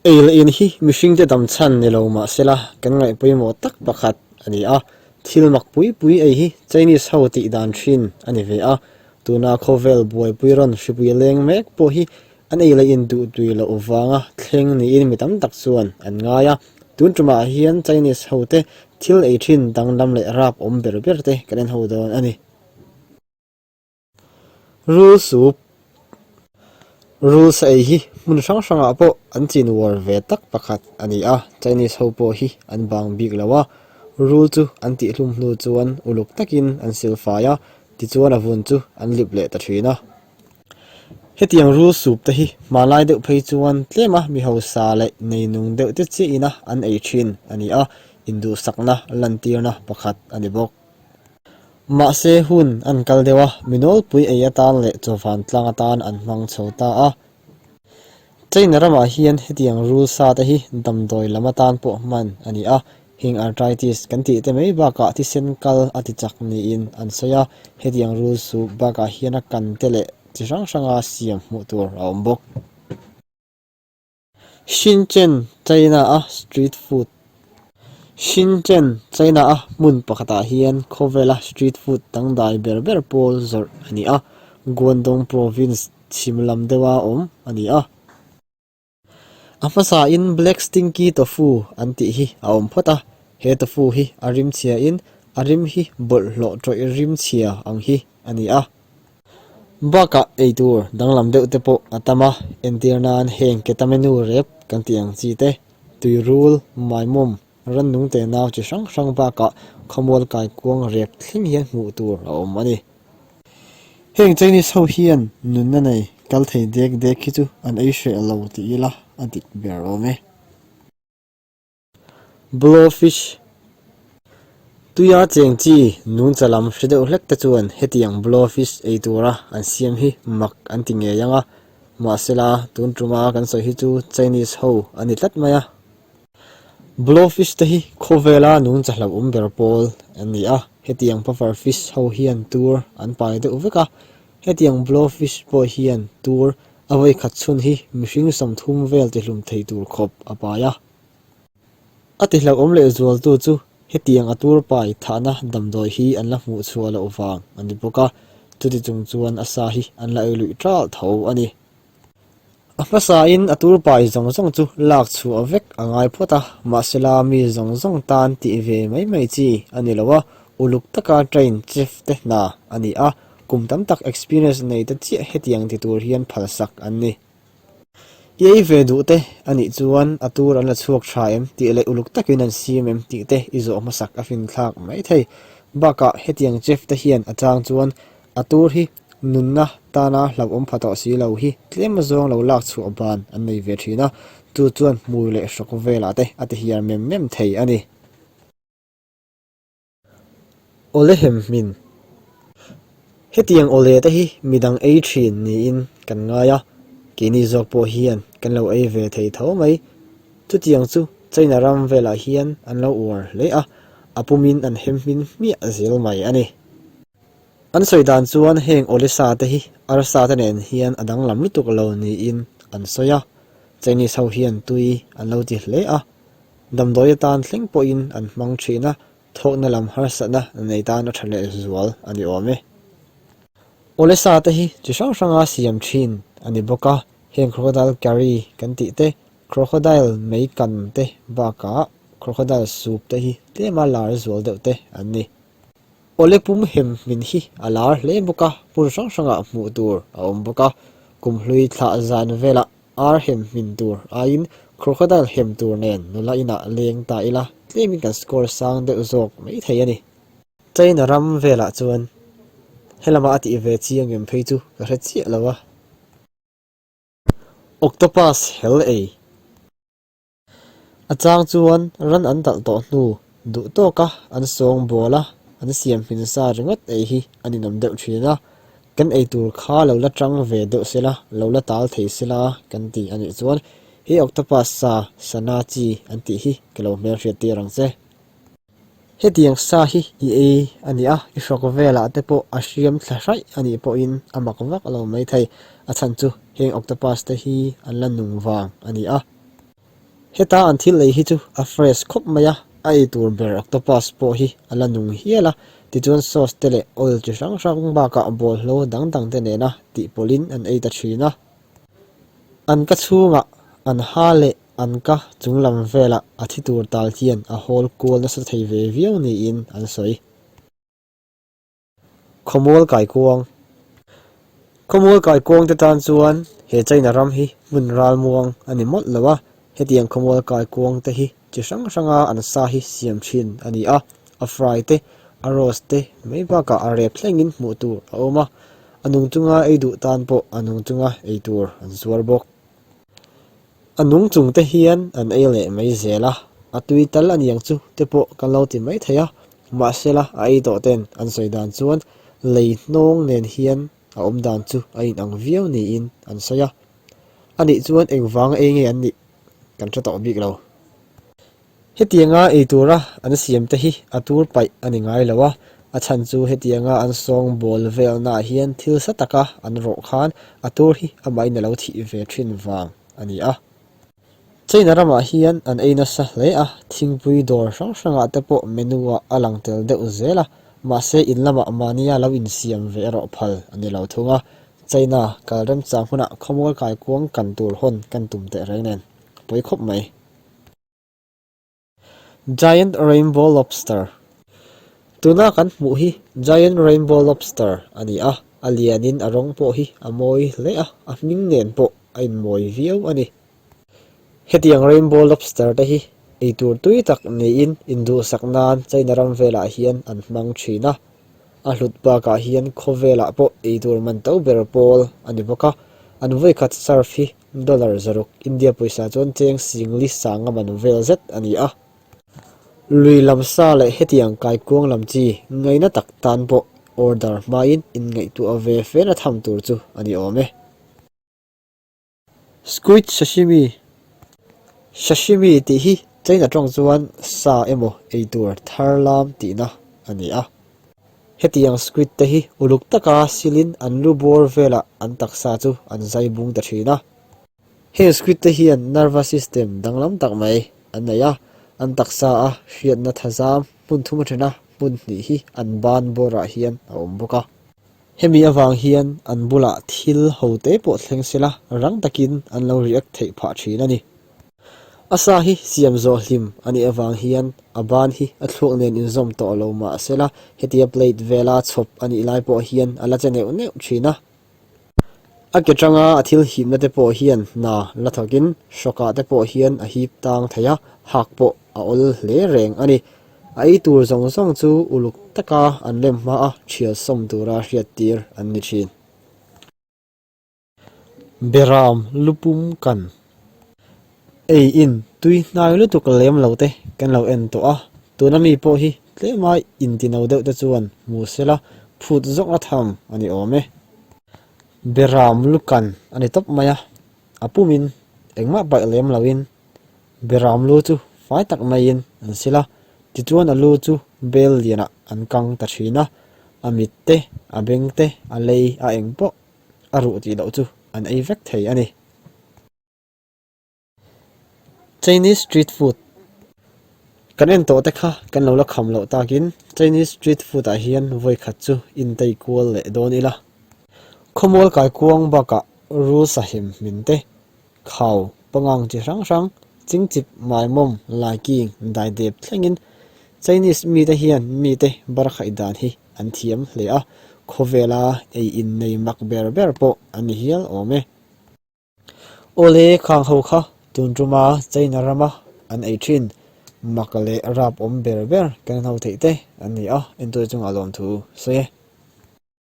Ei leh in hi mihringte dam chhan ni lo mah sela kan ngaih pawimawh tak pakhat a ni a, thil mak pui pui ei hi Chinese ho tih dan thin a ni ve a, tuna khawvel buaipui rawn hripui leng mek pawh hi an ei leh in duh tui loh vanga thleng niin mi tam tak chuan an ngai a, tun tumah hian Chinese hote thil ei thin danglam leh rap awm ber ber te kan en ho dawn a ni. Rul sup Rul sa ei hi hmun hrang hrangah pawh an chin uar ve tak pakhat a ni a, Chinese ho pawh hi an bang bik lo a, rul chu an tihhlum hnu chuan uluk takin an sil fai a, tichuan a vun chu an lip leh ta thin a. Hetiang rul sup te hi hmanlai deuh phei chuan tlema mi hausa leh neinung deuh te chiah ina an ei thin a ni a, induhsakna lantirna pakhat a ni bawk. Mahse hun an kal deuh a, mi nawlpui ei atan leh chawvan tlang atan an hmang chho ta a. China ramah hian hetiang rul sa te hi damdawi lam atan pawh hman a ni a, heng arthritis kan tih te mai bakah thisen kal a ti chak niin an sawi a, hetiang rul su bakah hian a kan te leh chi hrang hranga siam hmuh tur a awm bawk. Shenzhen, China-a street food Shenzhen, China-a hmun pakhatah hian khawvela street food dangdai ber ber pawl zawrh a ni a, Guangdong province chhim lam deuha awm a ni a. A hmasain black stinky tofu an tih hi a awm phawt a, he tofu hi a rim chhiain a rim hi bawlhhlawh tawih rim chhia ang hi a ni a. Bakah eitur danglam deuh te pawh a tam a, entir nan heng ketamenu rep kan tih ang chi te, tuirul, maimawm, rannung te nau chi hrang hrang bakah khawmual kaikuang rep thleng hian hmuh tur a awm a ni. Heng Chinese ho hian nunna nei kal thei dek dek hi chu an ei hreh lo ti ila a dik ber awm e. Blowfish Tuia cheng chi nungcha lam hre deuh hlek te chuan hetiang blowfish ei tura an siam hi mak an ti ngei ang a, mahsela tun tuma kan sawi hi chu Chinese ho a ni tlat mai a. Blowfish te hi khawvela nungcha hlauhawm ber pawl an ni a, hetiang puffer fish ho hian tur an pai deuh vek a, hetiang blowfish pawh hian tur a vawi khat chhun hi mihring 30 vel tihlum thei tur khawp a pai a. A ti hlauhawm leh zualtu chu hetiang a tur pai thahna damdawi hi an la hmuh chhuah loh vang a ni bawk a, chuti chung chuan a sa hi an la ei luih ṭal tho a ni. A hmasain a tur pai zawng zawng chu lak chhuah vek a ngai phawt a, mahsela mi zawng zawng tan tih ve mai mai chi a ni lo a, uluk taka train chef te hna a ni a, kum tam tak experience nei te chiah hetiang ti tur hian phalsak an ni. I ei ve duh te a nih chuan a tur an la chhuak tha em tih leh uluk takin an siam em tih te i zawh hmasak a finthlak mai thei. Bakah hetiang chef te hian a chang chuan a tur hi nunna tana hlauhawm pha tawh si lo hi tlem azawng lo lak chhuah ban an nei ve thin a, chu chuan hmui leh hrawk velah te a ti hiar mem mem thei a ni. Awle hemhmin. Hetiang awle te hi midang ei thin niin kan ngai a, keini zawk pawh hian kan lo ei ve thei tho mai. Chutiang chu China ram velah hian an lo uar hle a, a pumin an hemhmin hmiah zel mai a ni. An sawi dan chuan heng awle sa te hi arsa te nen hian a danglam lutuk lo niin an sawi a, Chinese ho hian tui an lo ti hle a, Damdawi atan thleng pawhin an hmang thin a, thawkna lam harsatna nei tan a tha leh zual a ni awm e. Awle sa te hi chi hrang hranga siam thin a ni bawk a, heng crocodile curry kan tih te, crocodile mei kan te bakah crocodile soup te hi tlema lar zual deuh te an ni. Awle pum hem hmin hi a lar hle bawk a, hmun hrang hrangah hmuh tur a awm bawk a, kumhlui thlah zan velah Ar hem hmin tur aiin crocodile hem tur nen nula inah leng ta ila tlemin kan score sang deuh zawk mai thei a ni. China ram velah chuan helama a tih ve chiang em phei chu ka hre chiah lo a. Octopus hel ei. A chang chuan ran an talh tawh hnu duh tawka an sawng bawl a, an siam hmin sa ringawt ei hi a ninawm deuh thin a. Kan ei tur kha lo la tang ve deuh sela, lo la tal thei sela kan ti a nih chuan he octopus sa, sana chi an tih hi ka lo hmelhriat tir ang che. Hetiang sa hi i ei a ni a, i hrawk velah te pawh a hriam thla hraih a nih pawhin a mak vak lo mai thei. A chhan chu heng octopus te hi an la nung vang a ni a. Heta an thil ei hi chu a fresh khawp mai a, a ei tur ber octopus pawh hi a la nung hial a, tichuan sauce te leh oil chi hrang hrang bakah bawlhlo dang dang te nena tihpawlhin an ei ta thin a. An ka chhungah an ha leh an ka chunglam velah a thi tur tal hian a hawl kual nasa thei ve viau niin an sawi. Khawmual kaikuang Khawmual kaikuang te tan chuan he China ram hi hmun ralmuang a ni mawlh lo a, hetiang khawmual kaikuang te hi chi hrang hranga an sa hi siam thin a ni a, a fry te, a roast te mai bakah a rep thlengin hmuh tur a awm a, a nung chunga ei duh tan pawh a nung chunga ei tur an zuar bawk. A nung chung te hian an ei leh mai zel a, a tui tal a niang chu te pawh kan lo ti mai thei a, mahsela a ei tawh ten an sawi dan chuan lei hnawng nen hian a awm dan chu a inang viau niin an sawi a, anih chuan engvanga ei nge an nih kan hre tawh bik lo. Hetianga ei tura an siam te hi a tur paih a ni ngai lo a, a chhan chu hetianga an sawng bawl velnaah hian thil sa taka an rawh khan a tur hi amahin a lo thih ve thin vang a ni a. China ramah hian an ei nasa hle a, thingpui dawr hrang hrangah te pawh menu ah a lang tel deuh zel a, mahse in lamah mahnia lo insiam ve erawh phal a ni lo thung a, China kal remchang hunah khawmual kaikuang kan tur hawn kan tum teh reng nen pawi khawp mai. Giant Rainbow Lobster Tuna kan hmuh hi Giant Rainbow Lobster a ni a, a lianin a rawng pawh hi a mawi hle a, a hming nen pawh a inmawi viau a ni. Hetiang Rainbow Lobster te hi eitur tui tak niin induhsak nan China ram velah hian an hmang thin a, a hlut bakah hian khawvelah pawh eitur man to ber pawl a ni bawk a, an vawikhat serve hi Dollar zaruk, India pawisa chuan cheng singli sanga man vel zet a ni a. Lui lam sa leh hetiang kaikuang lam chi ngaina tak tan pawh order hmain inngaihtuah ve fena tham tur chu a ni awm e. Squid sashimi Sashimi tih hi China tawng chuan sa emaw eitur thar lam tihna a ni a. Hetiang squid te hi uluk taka silin an lu bawr velah an taksa chu an zai bung ta thin a. Heng squid te hian nervous system danglam tak mai an nei a, an taksa a hriatna thazam hmun thum a then a, hmun hnih hi an ban bawrah hian a awm bawk a. Hemi avang hian an bulah thil ho te pawh thleng sela rang takin an lo react theih phah thin a ni. A sa hi siam zawh hlim a nih avang hian a ban hi a thluak nen inzawm tawh lo mah sela hetia plate vela chhawp a nih lai pawh hian a la che neuh neuh thin a. A ke tanga a thil hipna te pawh hian hna la thawkin hrawkah te pawh hian a hip tang thei a, hak pawh a awl hle reng a ni. A ei tur zawng zawng chu uluk taka an rem hma a thial sawm tura hriattir an ni thin. Beram lupum kan ei in tui hnai lutuk lem lo te kan lo en tawh a, tuna mi pawh hi tlema intino deuh te chuan hmu sela phut zawk a tham a ni awm e. Beram lu kan a ni tawp mai a, a pumin engmah paih lem loin beram lu chu fai tak maiin an sil a, tichuan a lu chu bel lianah an kang ta thin a, a mit te, a beng te, a lei a eng pawh a ruh tih loh chu an ei vek thei a ni. Chinese street food Kan en tawh te kha kan lo la kham loh takin Chinese street food ah hian vawi khat chu intei kual leh dawn ila. Khawmual kaikuang bakah rul sahim hmin te Khau, pangang chi hrang hrang, chingchip, maimawm, laiking, daidep thlengin Chinese mite hian mite barkhaih dan hi an thiam hle a, khawvela ei innei mak ber ber pawh an ni hial awm e. Awle khang ho kha tun tuma China rama an ei thin mak leh rap awm ber ber kan ho theih te an ni a, entuai chungah lawmthu sawi e.